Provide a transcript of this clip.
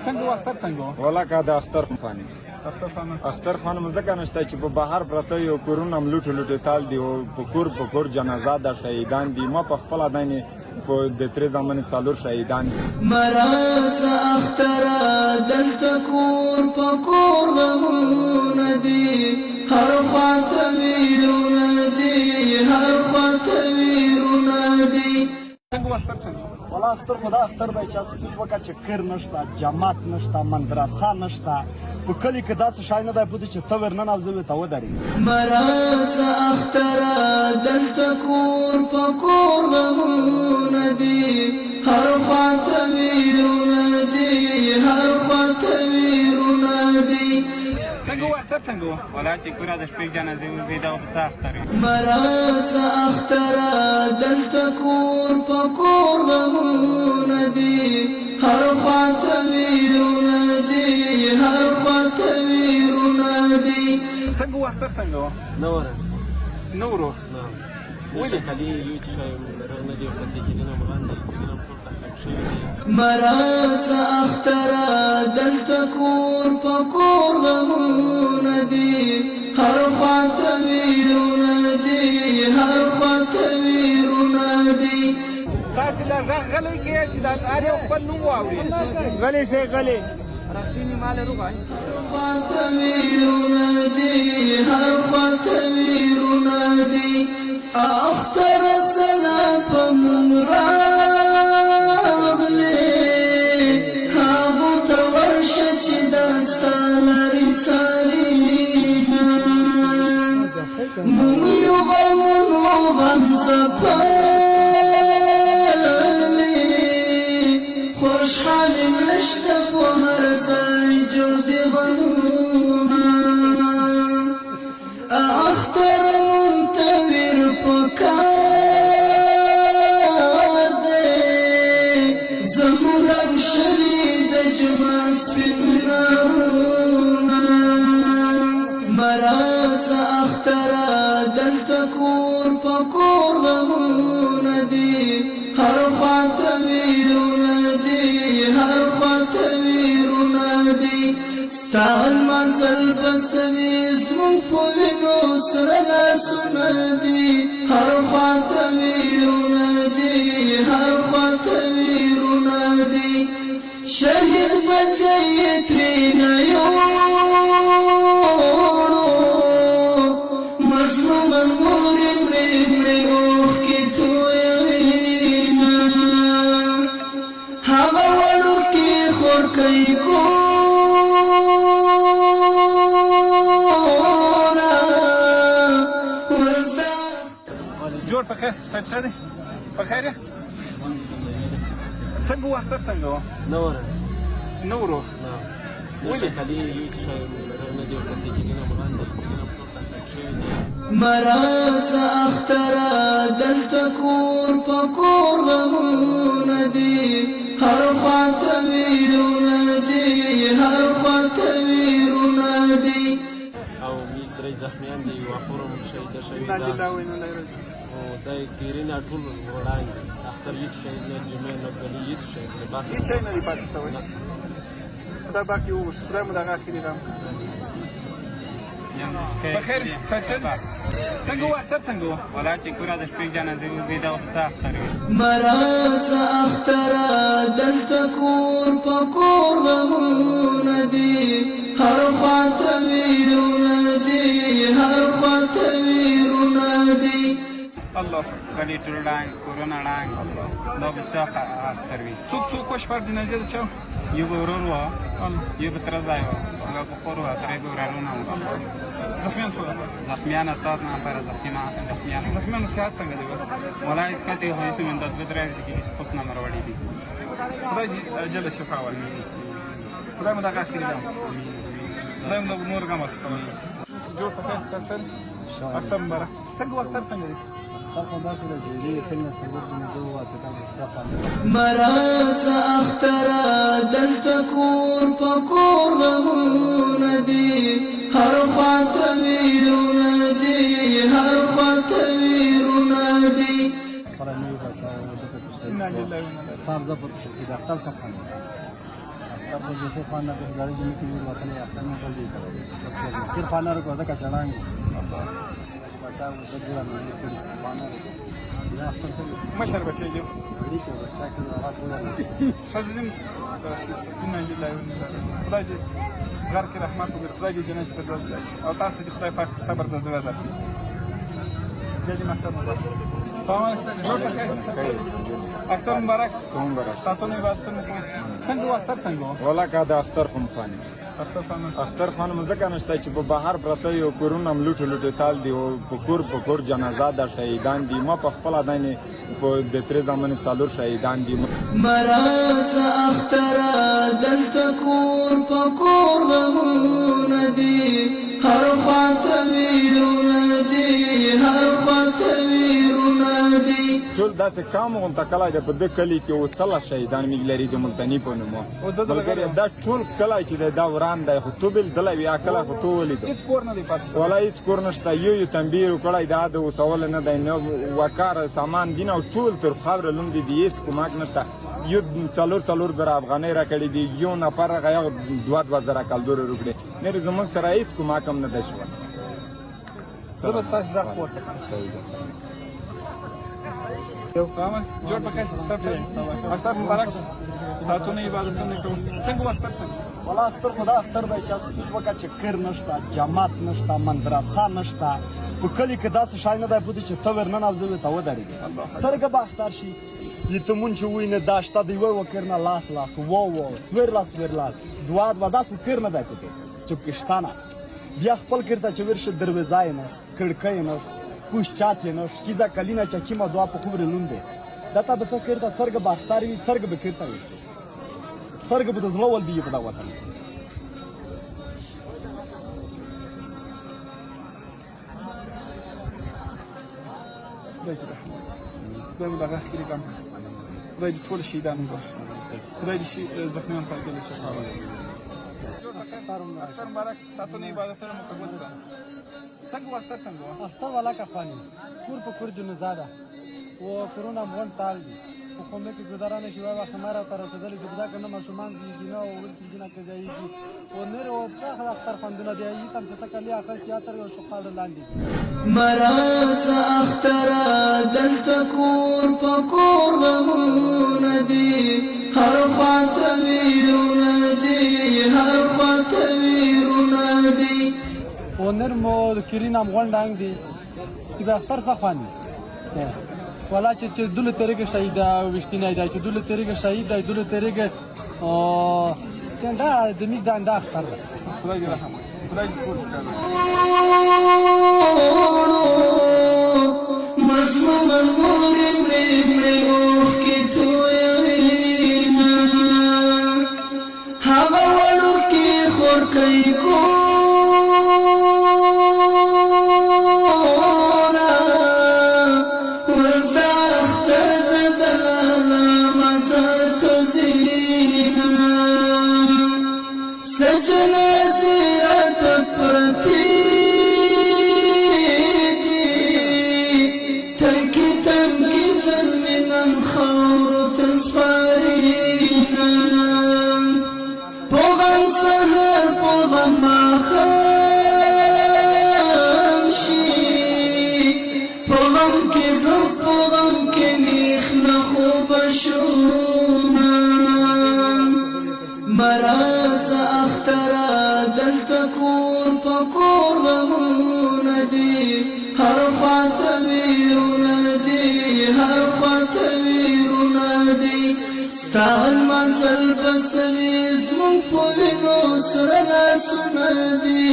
څنګه و اختر څنګه و؟ ولاکه د اختر خوانې. اختر خانه. اختر خوانه مو ځکه نشته چې په بهر پراته یو کورونه هم لوټې لوټې تال دي او په کور جنازه ده، شهیدان دي. ما په خپله دانې په د ترې زامنې څلور شهیدان دي. مراس اختره دلته کور په کور غمونه دي، هر خواته ویرونه دي، هر خواته ویرونه دي. څنګه و اختر څنګه و؟ ولا اختر خو دا اختر دی چې هسې سوچ وکړه چې کر نشته، جماعت نشته، مدرسه نشته، په کلي کې داسې شی نه دی پوتې چې ته ورننوځې ورته ودرېږې. مراس اختره دلته کور په کور غمونه دي، هر خواته ویرونه دي، هر خواته ویرونه دي. څنګه و اختر څنګه و؟ ولا چې کوره د شپې جنازې وځي دا په څه اختر وي. مراس اختره دلته کور په کور غمونه دي، هر خواته ویرونه دي، هر خواته ویرونه دي. څنګه و اختر څنګه و؟ نه وره. نه ورو. نه. ولې؟ کلی یو څه شی نه دی، خو چې دینه مران دی، دینه ټول تخریب شوي دي. مراس اختره دلته کور په کور غمونه دي، هر خواته ویرونه دي، هر خواته ویرونه دي. تاسې له غږ غلی کړئ چې دا هر یو خپل نوم واوري. غلی شئ غلی. خواته ویرونه دي، هر خواته ویرونه دي. اختر سره په مونږ راغلې، هغو ته ورشه چې دا ستا لرې ساري نه. مونږ یو غمونو غم ځپلې، خوشحالي نشته په هر ځای جوړ دي غمونه. اختر مونږ ته ویر پکار دی، زموږ ړنګ شوي د جومات سپین منارونه. مراس اختره دلته کور په کور غمونه دي، هر خواته ویرونه دي، هر خواته ویرونه دي. ستا لمانځل به څه وي، زموږ په وینو سره لاسونه دي، هر خواته ویرونه دي، هر خواته ویرونه دي. شهید بچی یې ترېنه یوړو، مظلومه مورې مړې مړې اوښکې تویوینه. هغه وړوکې خورکۍ ګوره ورځ د جوړ په خیر، صحت ښه دی؟ په خیر یې؟ څنګه و اختر څنګه و؟ نه وره. نه ورو. نه. ولې؟ کلی یو څه شی نه دی، خو چې دینه مران دی، دینه ټول تخریب شوي دي. مراس اختره دلته کور په کور غمونه دي، هر خواته ویرونه دي، هر خواته ویرونه دي. او می درې زخمیان دي، یوه خور هم شهیده شوې انا ده. لله و انا الیه راجعون. او دا کیرینه ټول وړاندې دي. اختر هیڅ شی نه، جمعه نه، کلی هیڅ شی نه، لباس هیڅ شی نه دی پاتې شوی. نه. خدای پاک یې وبخښي، خدای مو دغه اخري غم. په خیر، صحت ښه دی؟ څنګه و اختر څنګه و؟ ولا چې کوره د شپې جنازې وځي دا په څه اختر وي. مراس اختره دلته کور په کور غمونه دي، هر خواته ویرونه دي، هر خواته ویرونه دي. الله. کلی ټول ړنګ، کورونه ړنګ، دا په څه اختر وي. څوک څوک وه شپږ جنازې د چا؟ یو به ورور و، یو به تره ځای و، یو به خور وه، درې به ورارونه وو. زخمیان څو؟ زخمیان 7 نفره زخمیان. زخمیانو صحت څنګه دی اوس؟ ولا هیڅ کته خو هیڅ من د دوه درې ورځې کې اوس نه مروړي دي. خدای دې عاجله شفا ورکړي، خدای مو دغه اخري غم، خدای مو د نور غم څخه وساتي. جوړ په خیر، صحت ښه دی؟ اختر مبارک. څنګه و اختر څنګه دی؟ اختر خو داسې دی چې ډېر کلي نه څلور جنازې ووتې، دا به څه خوند. مراس اختره دلته کور په کور غمونه دي، هر خواته ویرونه دي، هر خواته ویرونه دي. سره نوي بچا و، ده پکې شهید انا شو. لله و انا الیه. سر ده پکې شهید، اختر څه خوند دی؟ اختر خو بیخي خوند نه کوي، زاړه جمعې کې ویر وتلی، اختر مې بل ځای کړی دی. تېر خوند نه راکړو ځکه چې ړانګ وو. چې پاچا زه جوړه مې نه کړي، خوند نه راکړو. دا اختر څنګه؟ مشر بچی دی. اړیکه بچا کې هغه ټوله ښځې دې انا لله و انا الیه راجعون. خدای دې غر کې رحمت وکړي، خدای دې جنت فردوس ورکړي او تاسو دې خدای پاک صبر د زړه درکړي. بیا دې مکتب مبارک. سلام علیکم، جوړ په خیر. اختر مبارک. ته مبارک. تاسو نه عبادتونه کوئ؟ څنګه وو اختر، څنګه وو؟ ولا که د اختر خو مخاني اختر خانه اختر خان ځکه نشته چې په بهر پراته یو کورونه هم لوټې لوټې تال دي او په کور په کور جنازه ده، شهیدان دي. ما په خپله دانې په د ترې زامنې څلور شهیدان دي. مراسه اختره دلته کور په کور غمونه دي، هر خواته ویرونه دي، هر خواته ویرونه دي. ټول داسې کم غونته کلی دی په ده کلي کې اوتله شهیدان میږ لري د ملتني په نومو. او زه د ملګری دا ټول کلی چې دی دا وران دی، خو تو بل دلی وي کلی خو تو ولیدو. هیڅ کور نه دی پاتې سوی. ولا هیڅ کور نشته، یو یو تنبیر کړی دا د اوسول نه دی، نه وکار سامان دي نه، ټول تر خاوره لوندې دي، هیڅ کومک نشته. یو څلور څلور زره افغانۍ راکړې دي، یو نفر هغه یو دوه دوه زره کلدورې راکړې، نه زموږ سره هیڅ کومک هم نه دی شوی. زه به ستاسو غږ پورته کړم. سلام علیکم، جوړ په خیر. اختر مبارک. تاسو عبادتونه کوو؟ څنګه وو اختر، څنګه؟ ولا اختر خو دا اختر دی چې هسې سوچ وکړه چې کر نشته، جماعت نشته، مدرسه نشته، په کلي کې داسې شی نه دی پاتې چې ته ورننوځې ورته ودرېږې. څرنګه به اختر شي؟ یتیمون چې وینې دا شته د یوه وکر نه لاس لاس، وو وو، څویر لاس څویر لاس، دوه دوه، داسې کر نه دی پاتې چې پکې شته نه. بیا خپل کر ته چې ورشې دروازه یې نشته، کړکۍ یې نشته، کوش چات یې نشته، کیزه کلینه چې کیمه دعا په خورې لوندې. دا ته به ته کر ته څرګه به اختر وي، څرګه به کر ته ویشتو، څرګه به د زړه ول بي په دا وطن. خدای دې رحم وکړي، خدای مو دغه اخري غم کړي، خدای دې ټول شهیدان وبخښي، خدای دې زخمیان په عاجله شفا ورکړي. اختر مبارک. تاسو نه عبادتونه مو قبول شه. څنګه وو اختر، څنګه وو؟ اختر والا که خواني کور په کور جنازه ده و کورونه هم غونډ تال دي، په خونه کې ګزاره نه شي. وای وخت راته رسېدلې چې دا که نه ماشومان زیږي نه او ول کېږي نه کځایږي او نور او دغه اختر خوندونه دي یي تم چې ته کلي اخیستي یا تر یو شوخاړه لاندې دي. مراسه اختره دلته کور په کور غمونه دي، هر خواته ویرونه دي، هر خواته ویرونه دي. او نر مو کرین هم غونډ انګ دي چې به اختر څه خوان ولا چې چې دله تیرګه شهید وشتینه دی، چې دله تیرګه شهید دی، دله تیرګه او دا د میګ دا دا اختر ده. خدای دې رحم وکړي، خدای دې ټول ښه. مظلوم مورې مړې مړې اوښکې تویوینه، هغه وړوکې خورکۍ ګوره، ورځ د اختر د دلاله مزار ته ځینه، سجنه زیرت پرتې دي، تنکي تنکي زلمینن خاورو ته سپارینه، په غم سهار په غم ماښام شي، په غم کې ډوب په غم کې ویښ له خوبه شومه. مراسه اختره دلته کور په کور غمونه دي، هر خواته ویرونه دي، هر خواته ویرونه دي. ستا منزل بسوي زموږ په وینو سره لاسونه دي.